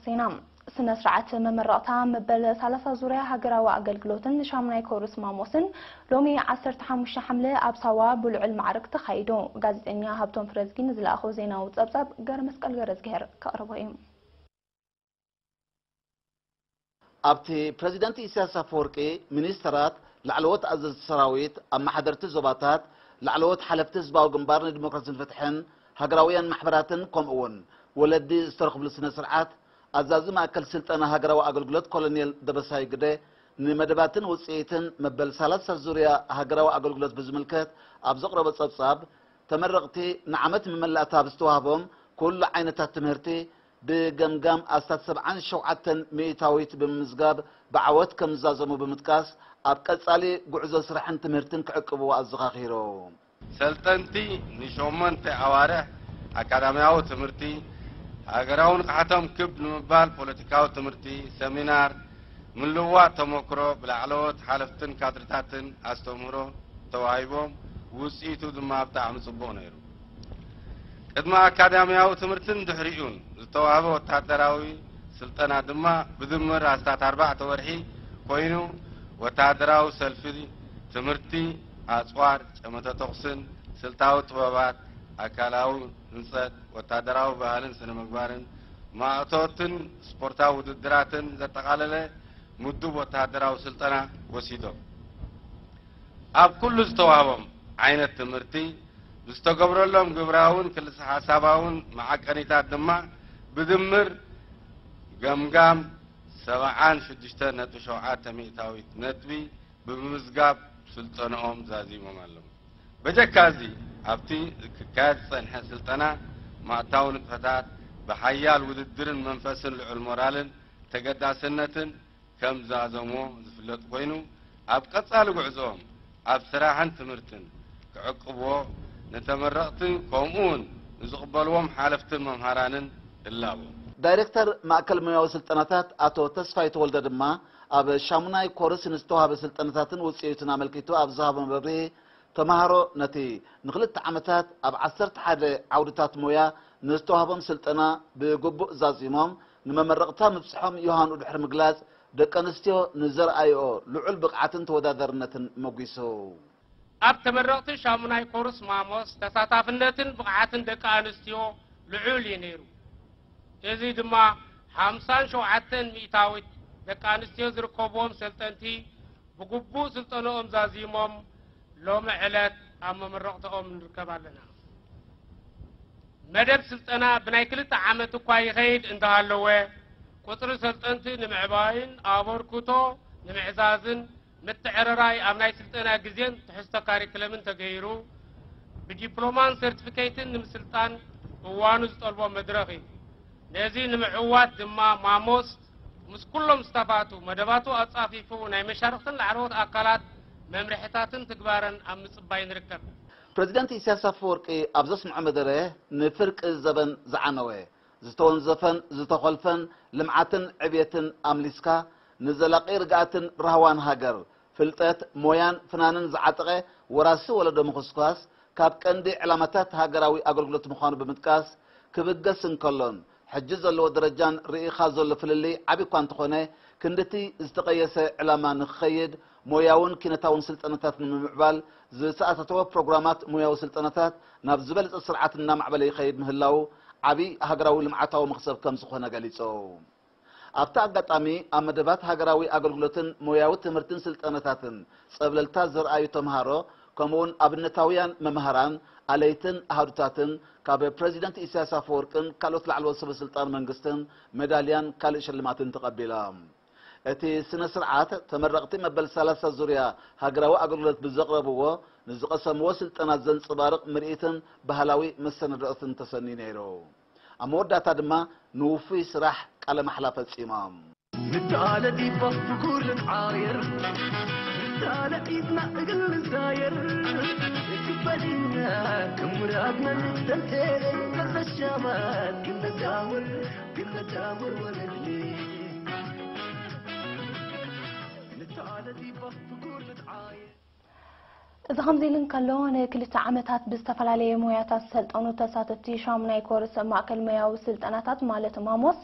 ዜና። ስነ ስርዓት መመረቕታ መበል ሰላሳ ዙርያ ሃገራዊ ኣገልግሎትን ሻሙናይ ኮርስ ማሞስን ሎሚ ዓሰርተ ሓሙሽተ ሓምለ ኣብ ሳዋ ብልዑል ማዕርግ ተኻይዱ። ጋዜጠኛ ሃብቶም ፍረዝጊ ንዝለኣኾ ዜናዊ ጸብጻብ ገረ መስቀል ገረዝግሄር ከቕርቦ እዩ። ኣብቲ ፕረዚደንት ኢሳያስ ኣፈወርቂ፣ ሚኒስተራት፣ ላዕለዎት ኣዘዝቲ ሰራዊት፣ ኣመሓደርቲ ዞባታት፣ ላዕለዎት ሓለፍቲ ህዝባዊ ግንባር ንዲሞክራሲን ፍትሕን፣ ሃገራውያን ማሕበራትን ከምኡ እውን ወለዲ ዝተረኽብሉ ስነ ስርዓት፣ ኣዛዚ ማእከል ስልጠና ሃገራዊ ኣገልግሎት ኮሎኔል ደበሳይ ግደ ንመደባትን ውፅኢትን መበል ሰላሳ ዙርያ ሃገራዊ ኣገልግሎት ብዝምልከት ኣብ ዘቕረቦ ጸብጻብ፣ ተመረቕቲ ንዓመት መመላእታ ብዝተዋህቦም ኩሉ ዓይነታት ትምህርቲ ብገምጋም ኣስታት ሰብዓን ሸውዓተን ሚእታዊት ብምምዝጋብ ብዓወት ከም ዝዛዘሙ ብምጥቃስ፣ ኣብ ቀጻሊ ጉዕዞ ስራሕን ትምህርትን ክዕቅብዎ ኣዘኻኺሩ። ሰልጠንቲ ንሸሞንተ ኣዋርሕ ኣካዳሚያዊ ትምህርቲ፣ ሃገራዊ ንቕሓቶም ክብ ንምባል ፖለቲካዊ ትምህርቲ፣ ሰሚናር፣ ምልውዋጥ ተመክሮ ብላዕለዎት ሓለፍትን ካድርታትን ኣስተምህሮ ተዋሂቦም፣ ውፅኢቱ ድማ ብጣዕሚ ፅቡቕ ነይሩ። ቅድሚ ኣካዳሚያዊ ትምህርትን ድሕሪኡን ዝተዋህበ ወታደራዊ ስልጠና ድማ ብድምር ኣስታት ኣርባዕተ ወርሒ ኮይኑ፣ ወታደራዊ ሰልፊ፣ ትምህርቲ ኣፅዋር፣ ጨመተ ተኹስን ስልታዊ ጥበባት፣ ኣካላዊ ህንፀት፣ ወታደራዊ ባህልን ስነ ምግባርን፣ ማእቶትን ስፖርታዊ ውድድራትን ዘጠቓለለ ምዱብ ወታደራዊ ስልጠና ወሲዶም። ኣብ ኩሉ ዝተዋህቦም ዓይነት ትምህርቲ ብዝተገብረሎም ግብራውን ክልሰ ሓሳባውን መዓቀኒታት ድማ ብድምር ገምጋም ሰብዓን ሽዱሽተ ነጥቢ ሸውዓተ ሚእታዊት ነጥቢ ብምምዝጋብ ስልጠንኦም ዛዚሞም ኣለዉ። በጀካ እዚ ኣብቲ ክካየድ ዝጸንሐ ስልጠና ማእታዊ ንጥፈታት ብሓያል ውድድርን መንፈስን ልዑል ሞራልን ተገዳስነትን ከም ዝዛዘምዎ ዝፍለጥ ኮይኑ፣ ኣብ ቀጻሊ ጉዕዞኦም ኣብ ስራሕን ትምህርትን ክዕቅብዎ ንተመረቕትን ከምኡ እውን ንዝቕበልዎም ሓለፍትን መምሃራንን እላቦ። ዳይሬክተር ማእከል ሞያዊ ስልጠናታት ኣቶ ተስፋይ ተወልደ ድማ ኣብ ሻሙናይ ኮርስ ንዝተዋህበ ስልጠናታትን ውፅኢቱን ኣመልኪቱ ኣብ ዝሃቦ መብርሂ፣ ተምሃሮ ነቲ ንክልተ ዓመታት ኣብ ዓሰርተ ሓደ ዓውድታት ሞያ ንዝተዋህቦም ስልጠና ብግቡእ ዛዚሞም ንመመረቕታ ምብፅሖም ዮሃንኡ ድሕሪ ምግላፅ፣ ደቂ ኣንስትዮ ንዘርኣይኦ ልዑል ብቕዓትን ተወዳዳርነትን መጒሱ። ኣብ ተመረቕቲ ሻሙናይ ኮርስ ማሞስ ተሳታፍነትን ብቕዓትን ደቂ ኣንስትዮ ልዑል እዩ ነይሩ። እዚ ድማ ሓምሳን ሸውዓተን ሚእታዊት ደቂ ኣንስትዮ ዝርከብዎም ሰልጠንቲ ብግቡእ ስልጠንኦም ዛዚሞም ሎሚ ዕለት ኣብ መመረቕትኦም ንርከብ ኣለና። መደብ ስልጠና ብናይ ክልተ ዓመት እኳ ይኸይድ እንተሃለወ፣ ቁጽሪ ሰልጠንቲ ንምዕባይን ኣበርክቶ ንምዕዛዝን ምትዕርራይ ኣብ ናይ ስልጠና ግዜን ትሕዝቶ ካሪክለምን ተገይሩ ብዲፕሎማን ሰርቲፊኬትን ንምስልጣን እዋኑ ዝጠልቦ መድረኽ እዩ። ነዚ ንምዕዋት ድማ ማሞስ ምስ ኩሎም ስታፋቱ መደባቱ ኣጻፊፉ ናይ መሻርኽትን ላዕለዎት ኣካላት መምርሕታትን ትግባረን ኣብ ምጽባይ ንርከብ። ፕረዚደንት ኢሳያስ ኣፈወርቂ ኣብ ዘስምዖ መደረ፣ ንፍርቂ ዘበን ዝዓነወ፣ ዝተወንዘፈን ዝተኾልፈን ልምዓትን ዕብየትን ኣምሊስካ፣ ንዘላቒ ርግኣትን ራህዋን ሃገር፣ ፍልጠት፣ ሞያን ፍናንን ዝዓጠቐ ወራሲ ወለዶ ምኹስኳስ፣ ካብ ቀንዲ ዕላማታት ሃገራዊ ኣገልግሎት ምዃኑ ብምጥቃስ፣ ክብገስ እንከሎን፣ ሕጂ ዘለዎ ደረጃን ርኢኻ ዘሎ ፍልልይ ዓቢ እኳ እንተኾነ፣ ክንድቲ ዝተቐየሰ ዕላማ ንክኸይድ ሞያውን ኪነታውን ስልጠናታት ንምምዕባል ዝተኣታተወ ፕሮግራማት ሞያዊ ስልጠናታት ናብ ዝበለጸ ስርዓት እናማዕበለ ይኸይድ ምህላው ዓቢ ሃገራዊ ልምዓታዊ መኽሰብ ከም ዝኾነ ገሊጾም። ኣብቲ ኣጋጣሚ ኣብ መደባት ሃገራዊ ኣገልግሎትን ሞያዊ ትምህርትን ስልጠናታትን ጸብለልታ ዘርኣዩ ተምሃሮ ከምኡውን ኣብነታውያን መምሃራን፣ ኣለይትን ኣሃዱታትን ካብ ፕረዚደንት ኢሳያስ ኣፈወርቅን ካልኦት ላዕለዎት ሰበ ስልጣን መንግስትን ሜዳልያን ካልእ ሽልማትን ተቐቢሎም። እቲ ስነ ስርዓት ተመረቕቲ መበል ሰላሳ ዙርያ ሃገራዊ ኣገልግሎት ብዘቕረብዎ ንዝቐሰምዎ ስልጠና ዘንጽባርቕ ምርኢትን ባህላዊ መሰናድኦትን ተሰንዩ ነይሩ። ኣብ መወዳእታ ድማ ንውፉይ ስራሕ ቃለ ማሕላ ፈጺሞም። ንተኣለ ዲባ ብኩሉ ተዓየር ንተኣለ ኢድና እግል ንዛየር ክበልና ክምራድና ንተንተን ከዘሻማት ክነዳውር ክነዳውር ወለሊ ንተኣለ ዲባ ብኩሉ ተዓየር እዚ ከምዚ ኢሉ እንከሎ፣ ንክልተ ዓመታት ብዝተፈላለየ ሞያታት ዝሰልጠኑ ተሳተፍቲ ሻሙናይ ኮርስ ማእከል ሞያዊ ስልጠናታት ማለት ማሞስ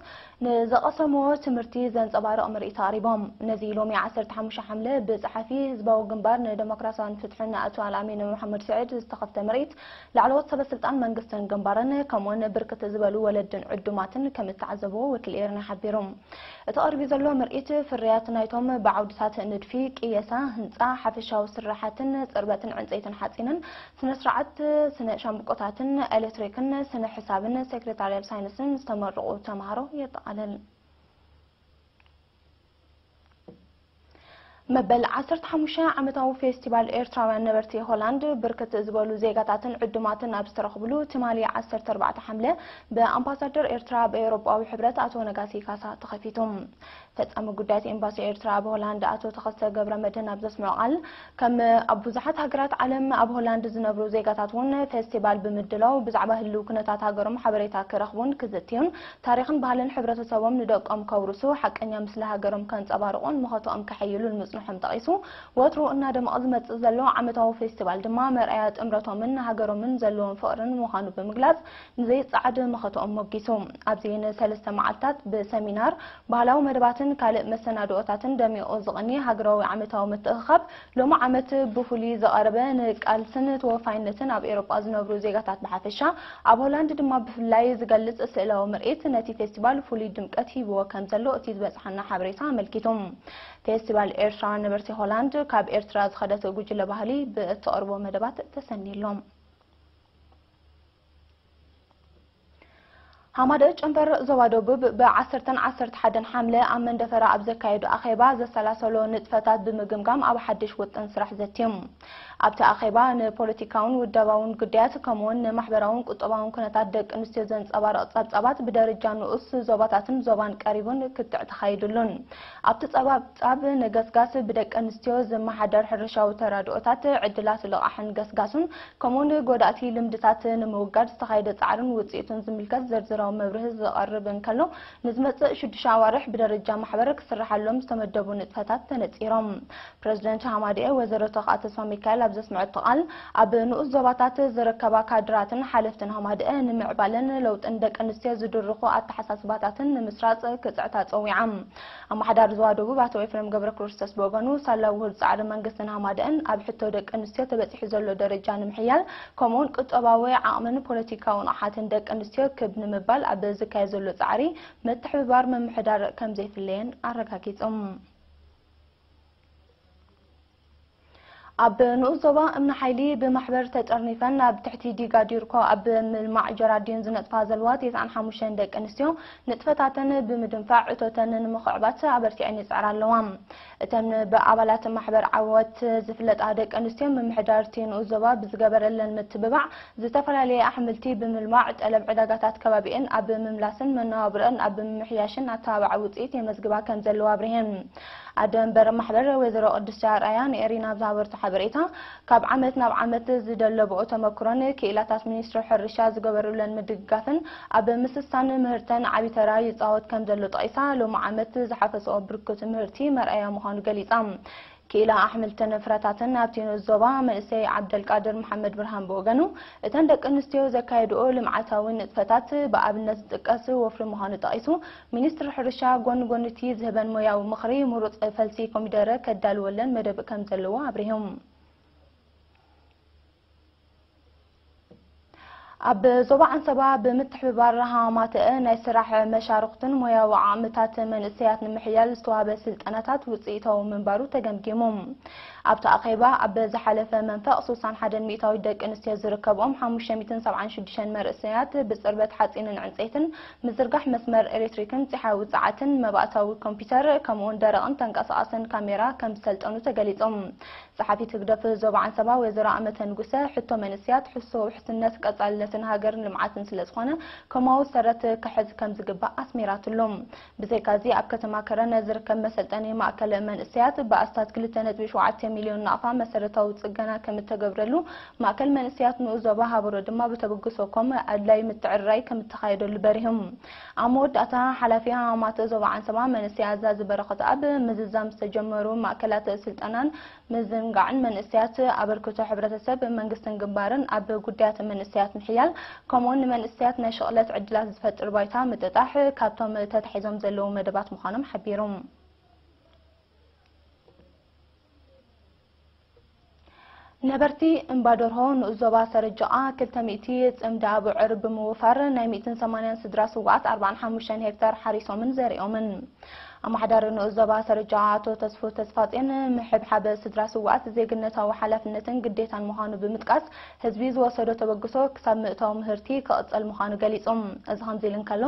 ንዝቐሰምዎ ትምህርቲ ዘንጸባርቕ ምርኢት ኣቕሪቦም። ነዚ ሎሚ ዓሰርተ ሓሙሽተ ሓምለ ብጸሓፊ ህዝባዊ ግንባር ንደሞክራስያውን ፍትሕን ኣቶ ኣልኣሚን መሓመድ ስዒድ ዝተኸፍተ ምርኢት፣ ላዕለዎት ሰበ ስልጣን መንግስትን ግንባርን ከምኡውን ብርክት ዝበሉ ወለድን ዕዱማትን ከም እተዓዘብዎ ወኪል ኤርና ሓቢሩ። እቲ ቀሪቡ ዘሎ ምርኢት ፍርያት ናይቶም ብዓውድታት ንድፊ፣ ቅየሳ፣ ህንጻ፣ ሓፈሻዊ ስራሓትን ጽርበትን ዕንጸይትን ሓጺንን፣ ስነ ስርዓት ስነ ሻምብቆታትን ኤሌክትሪክን ስነ ሕሳብን ሴክሬታርያል ሳይንስን ዝተመረቑ ተምሃሮ የጠቓልል። መበል ዓሰርተ ሓሙሽተ ዓመታዊ ፌስቲቫል ኤርትራውያን ነበርቲ ሆላንድ ብርክት ዝበሉ ዜጋታትን ዕዱማትን ኣብ ዝተረኽብሉ ትማሊ ዓሰርተ ኣርባዕተ ሓምለ ብኣምባሳደር ኤርትራ ኣብ ኤውሮጳዊ ሕብረት ኣቶ ነጋሲ ካሳ ተኸፊቱ። ፈጻሚ ጉዳያት ኤምባሲ ኤርትራ ኣብ ሆላንድ ኣቶ ተኸስተ ገብረመድህን ኣብ ዘስምዖ ቃል፣ ከም ኣብ ብዙሓት ሃገራት ዓለም ኣብ ሆላንድ ዝነብሩ ዜጋታት እውን ፌስቲቫል ብምድላው ብዛዕባ ህልው ኩነታት ሃገሮም ሓበሬታ ክረኽቡን ክዝትዩን ታሪኽን ባህልን ሕብረተሰቦም ንደቆም ከውርሱ፣ ሓቀኛ ምስሊ ሃገሮም ከንጸባርቑን መኸተኦም ከሐይሉን ምጽንሖም ጠቒሱ፣ ወትሩ እናደመቐ ዝመጽእ ዘሎ ዓመታዊ ፌስቲቫል ድማ መርኣያ ጥምረቶምን ንሃገሮምን ዘለዎም ፍቕርን ምዃኑ ብምግላጽ፣ ንዘይጸዓድ መኸተኦም ሞጊሱ። ኣብዚ ንሰለስተ መዓልታት ብሰሚናር፣ ባህላዊ መደባትን ካልእ መሰናድኦታትን ደሚቑ ዝቕኒ ሃገራዊ ዓመታዊ ምትእኽኻብ፣ ሎሚ ዓመት ብፍሉይ ዝቐረበ ንቃልስን ተወፋይነትን ኣብ ኤውሮጳ ዝነብሩ ዜጋታት ብሓፈሻ፣ ኣብ ሆላንድ ድማ ብፍላይ ዝገልጽ ስእላዊ ምርኢት ነቲ ፌስቲቫል ፍሉይ ድምቀት ሂብዎ ከም ዘሎ እቲ ዝበጽሓና ሓበሬታ ኣመልኪቱ። ፌስቲቫል ኤርትራውያን ነበርቲ ሆላንድ ካብ ኤርትራ ዝኸደት ጉጅለ ባህሊ ብእተቕርቦ መደባት ተሰንዩ ኣሎ። ሃማደ ጨንፈር ዞባ ደቡብ ብዓሰርተን ዓሰርተ ሓደን ሓምለ ኣብ መንደፈራ ኣብ ዘካየዶ ኣኼባ ዘሰላሰሎ ንጥፈታት ብምግምጋም ኣብ ሓድሽ ውጥን ስራሕ ዘትዮም። ኣብቲ ኣኼባ ንፖለቲካውን ውደባውን ጉዳያት ከምኡውን ንማሕበራውን ቁጠባውን ኩነታት ደቂ ኣንስትዮ ዘንጸባርቕ ጸብጻባት ብደረጃ ንኡስ ዞባታትን ዞባን ቀሪቡን ክትዕ ተኻይዱሉን። ኣብቲ ጸብጻብ ንገስጋስ ብደቂ ኣንስትዮ ዝመሓደር ሕርሻዊ ተራድኦታት ዕድላት ልቓሕን ገስጋሱን ከምኡውን ጎዳእቲ ልምድታት ንምውጋድ ዝተኻየደ ጻዕርን ውጽኢቱን ዝምልከት ዝርዝራዊ መብርሂ ዝቐርብ እንከሎ፣ ንዝመጽእ ሽዱሽተ ኣዋርሕ ብደረጃ ማሕበር ክስርሓሎም ዝተመደቡ ንጥፈታት ተነጺሮም። ፕረዚደንት ሃማደኤ ወይዘሮ ተኽኣ ተስፋሚካኤል ኣብ ዘስምዐቶ ቃል፣ ኣብ ንኡስ ዞባታት ዝርከባ ካድራትን ሓለፍትን ሃማደኤ ንምዕባለን ለውጥን ደቂ ኣንስትዮ ዝድርኹ ኣተሓሳስባታትን ንምስራጽ ክጽዕታ ጸዊዓ። ኣመሓዳሪ ዞባ ደቡብ ኣቶ ኤፍሬም ገብረክርስቶስ ብወገኑ፣ ሳላ ውሁድ ጻዕሪ መንግስትን ሃማደኤን ኣብ ሕቶ ደቂ ኣንስትዮ ተበጺሑ ዘሎ ደረጃ ንምሕያል፣ ከምኡውን ቁጠባዊ ዓቕምን ፖለቲካዊ ንቕሓትን ደቂ ኣንስትዮ ክብ ንምባል ኣብ ዝካየድ ዘሎ ጻዕሪ ምትሕብባር ምምሕዳር ከም ዘይፍለየን ኣረጋጊጹ። ኣብ ንኡስ ዞባ እምኒ ሓይሊ ብማሕበር ተጠርኒፈን ኣብ ትሕቲ ዲጋ ዲርኮ ኣብ ምልማዕ ጀራዲን ዝነጥፋ ዘለዋ ተስዓን ሓሙሽተን ደቂ ኣንስትዮ ንጥፈታተን ብምድንፋዕ እቶተን ንምኽዕባት ኣበርቲዐን ይጽዕራ ኣለዋ። እተን ብኣባላት ማሕበር ዓወት ዝፍለጣ ደቂ ኣንስትዮ ምምሕዳር እቲ ንኡስ ዞባ ብዝገበረለን ምትብባዕ ዝተፈላለየ ኣሕምልቲ ብምልማዕ ጠለብ ዕዳጋታት ከባቢኤን ኣብ ምምላስን መነባብሮኣን ኣብ ምምሕያሽን ኣተባባዒ ውጽኢት የመዝግባ ከም ዘለዋ ኣብሪሀን። ኣደ መንበር ማሕበር ወይዘሮ ቅድስቲ ኣርኣያ ንኤሪና ኣብ ዝሃበርቶ ሓበሬታ፣ ካብ ዓመት ናብ ዓመት ዝደለብኦ ተመክሮን ክኢላታት ሚኒስትሪ ሕርሻ ዝገበሩለን ምድግጋፍን ኣብ ምስሳን ምህርተን ዓቢ ተራ ይጻወት ከም ዘሎ ጠቒሳ፣ ሎሚ ዓመት ዝሓፈሰኦ ብርክት ምህርቲ መርኣያ ምዃኑ ገሊጻ። ክኢላ ኣሕምልትን ፍረታትን ኣብቲ ንኡስ ዞባ መንእሰይ ዓብደልቃድር መሓመድ ብርሃን ብወገኑ፣ እተን ደቂ ኣንስትዮ ዘካየድኦ ልምዓታዊ ንጥፈታት ብኣብነት ዝጥቀስ ወፍሪ ምዃኑ ጠቒሱ፣ ሚኒስትሪ ሕርሻ ጎኒ ጎኒ እቲ ዝህበን ሞያዊ ምኽሪ፣ ምሩፅ ፈልሲ ኮሚደረ ከዳልወለን መደብ ከም ዘለዎ ኣብሪሁ። ኣብ ዞባ ዓንሰባ ብምትሕብባር ሃማተአ ናይ ስራሕ መሻርኽትን ሞያዊ ዓቕምታት መንእሰያት ንምሕያል ዝተዋህበ ስልጠናታት ውፅኢታዊ ምንባሩ ተገምጊሙ። ኣብቲ ኣኼባ ኣብ ዝሓለፈ መንፈቕ ስሳን ሓደን ሚእታዊት ደቂ ኣንስትዮ ዝርከብኦም ሓሙሽተ ሚእትን ሰብዓን ሽዱሽተን መርእሰያት ብፅርበት ሓፂንን ዕንፀይትን፣ ምዝርጋሕ መስመር ኤሌክትሪክን ፂሓዊ ፀዓትን፣ መባእታዊ ኮምፒውተር ከምኡውን ደረቕን ተንቀሳቓስን ካሜራ ከም ዝሰልጠኑ ተገሊፆም። ጸሓፊት ህግደፍ ዞባ ዓንሰባ ወይዘሮ ኣመተ ንጉሰ፣ ሕቶ መንእሰያት ሕቶ ውሕስነት ቀጻልነትን ሃገርን ልምዓትን ስለ ዝኾነ፣ ከማዊ ሰረት ክሕዝ ከም ዝግባእ ኣስሚራትሎም። ብዘይካዚ ኣብ ከተማ ከረን ዝርከብ መሰልጠኒ ማእከል መንእሰያት ብኣስታት ክልተ ነጥቢ ሸውዓተ ሚልዮን ናቕፋ መሰረታዊ ጽገና ከም እተገብረሉ ማእከል መንእሰያት ንኡስ ዞባ ሃበሮ ድማ ብተበግሶ ኮም ኣድላይ ምትዕርራይ ከም እተኻየደሉ በሪሆም። ኣብ መወዳእታ ሓላፊ ሃማማተ ዞባ ዓንሰባ መንእሰይ ኣዛዚ በረኸት ኣብ ምዝዛም ዝተጀመሩ ማእከላት ስልጠናን ምዝንጋዕን መንእሰያት ኣበርክቶ ሕብረተሰብ መንግስትን ግንባርን ኣብ ጉዳያት መንእሰያት ምሕያል ምትላል፣ ከምኡውን ንመንእሰያት ናይ ሽቕለት ዕድላት ዝፈጥር ባይታ ምጥጣሕ ካብቶም ተታሒዞም ዘለዉ መደባት ምዃኖም ሓቢሩ። ነበርቲ እምባደርሆ ንኡስ ዞባ ሰረጃኣ ክልተ ሚእቲ ጽምዲ ኣቡዕር ብምውፋር ናይ ሚእትን ሰማንያን ስድራ ስውኣት ኣርባዓን ሓሙሽተን ሄክታር ሓሪሶምን ዘሪኦምን። ኣመሓዳሪ ንኡስ ዞባ ሰረጃ ኣቶ ተስፉ ተስፋጼን፣ ምሕብሓብ ስድራ ስውኣት ዜግነታዊ ሓላፍነትን ግዴታን ምዃኑ ብምጥቃስ፣ ህዝቢ ዝወሰዶ ተበግሶ ክሳብ ምእታዊ ምህርቲ ክቕጽል ምዃኑ ገሊጹ። እዚ ከምዚ ኢሉ እንከሎ፣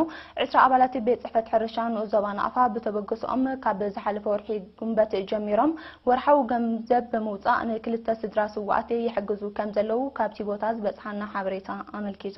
ዕስራ ኣባላት ቤት ጽሕፈት ሕርሻ ንኡስ ዞባ ናቕፋ ብተበግሶኦም ካብ ዝሓለፈ ወርሒ ጉንበት ጀሚሮም ወርሓዊ ገንዘብ ብምውጻእ ንክልተ ስድራ ስውኣት ይሕግዙ ከም ዘለዉ ካብቲ ቦታ ዝበጽሓና ሓበሬታ ኣመልኪቱ።